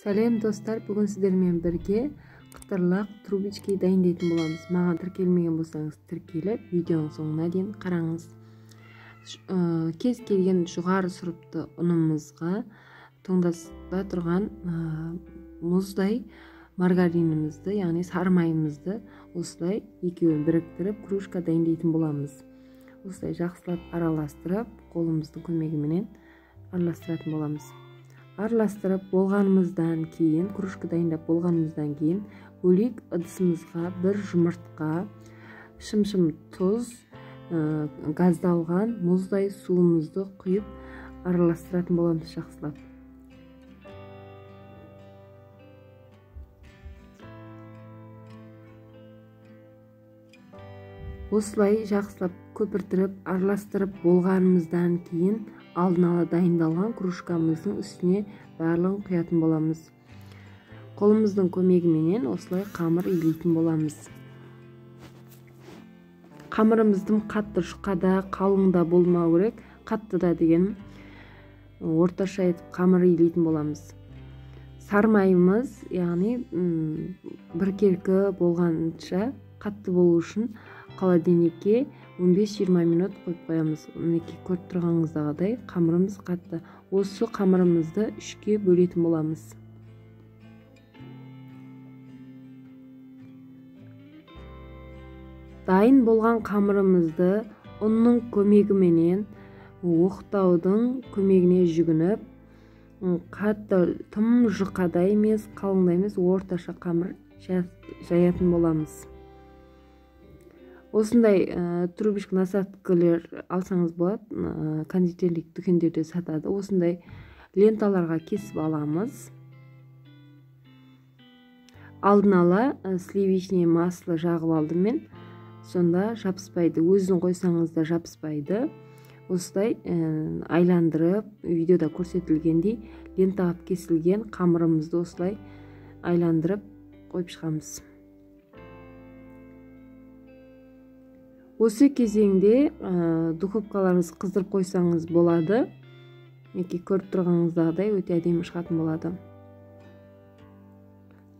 Сәлем достар, бүгін сіздермен бірге қытырлақ трубочки дайындайтын боламыз. Маған тіркелмеген болсаңыз тіркеліп, видеоның соңына дейін қараңыз. Кез келген жоғары сұрыпты ұнымызға тоңдаста тұрған мұздай маргаринімізді, яғни сары майымызды осылай екеуін біріктіріп кружка дайындайтын боламыз. Осылай жақсылап араластырып, қолымыздың көмегіменен араластыратын боламыз. Араластырып болғанымыздан кейін, кружка дайындап болғанымыздан кейін, бөлек ыдысымызға бір жұмыртқа, шымшым тұз, газдалған мұздай суымызды құйып араластыратын боламыз жақсылап. Осылай жақсылап көпіртіріп, араластырып болғанымыздан кейін алдын ала дайындалған кружкамыздың үстіне барлығын құятын боламыз. Қолымыздың көмегіменен осылай қамыр илейтін боламыз. Қамырымыздың қатты жұқа да, қалың да болмау керек, қатты да деген орташа етіп қамыр илейтін боламыз. Сары майымыз, яғни біркелкі болғанша қатты болу үшін холодильникке 15-20 минут қойып қоямыз. Мінекей көріп тұрғаныңыздағыдай қамырымыз қатты. Осы қамырымызды үшке бөлетін боламыз. Дайын болған қамырымызды ұнның көмегіменен, оқтаудың көмегіне жүгініп, қатты тым жұқа да емес, қалың да емес, орташа қамыр жаятын боламыз. Осындай трубочка насадкалар алсаңыз болады, кондитерлік дүкендерде сатады. Осындай ленталарға кесіп аламыз. Алдын ала сливочное масло жағып алдым мен. Сонда жабыспайды. Өзін қойсаңыз да жабыспайды. Осылай айландырып, видеода көрсетілгендей лентаға кесілген қамырымызды осылай айландырып қойып шығамыз. Осы кезеңде духовкаларыңызды қыздырып қойсаңыз болады. Мінекей көріп тұрғаныңыздағыдай өте әдемі шығатын болады.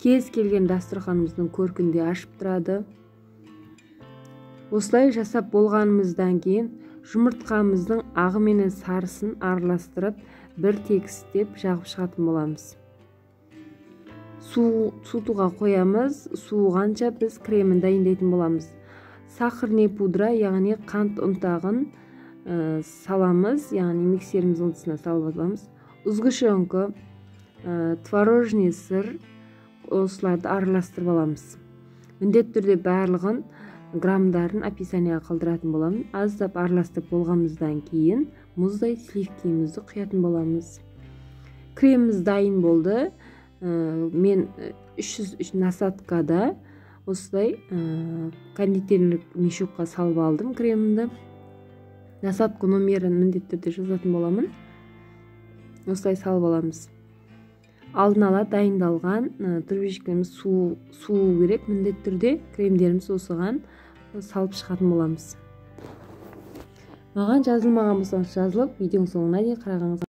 Кез келген дастарханымыздың көркін де ашып тұрады. Осылай жасап болғанымыздан кейін жұмыртқамыздың ағы менен сарысын араластырып, бір тегістеп жағып шығатын боламыз. Суытуға қоямыз. Суығанша біз кремін дайындайтын боламыз. Сахарный пудра, яғни қант ұнтағын саламыз, яғни миксеріміздің ыдысына салып аламыз. Сгущенка, творожный сыр, осыларды араластырып аламыз. Міндетті түрде барлығын граммдарын описанияға қалдыратын боламын. Аздап араластырып болғанымыздан кейін мұздай сливкимізді құятын боламыз. Креміміз дайын болды. Мен 303 насадкада осылай кондитерлік мешокқа салып алдым кремімді. Насадка номерін міндетті түрде жазатын боламын. Осылай салып аламыз. Алдын ала дайындалған трубочкамыз суу керек міндетті түрде. Кремдеріміз осыған салып шығатын боламыз. Маған жазылмаған болсаңыз жазылып, видеоның соңына дейін қарағаныңызға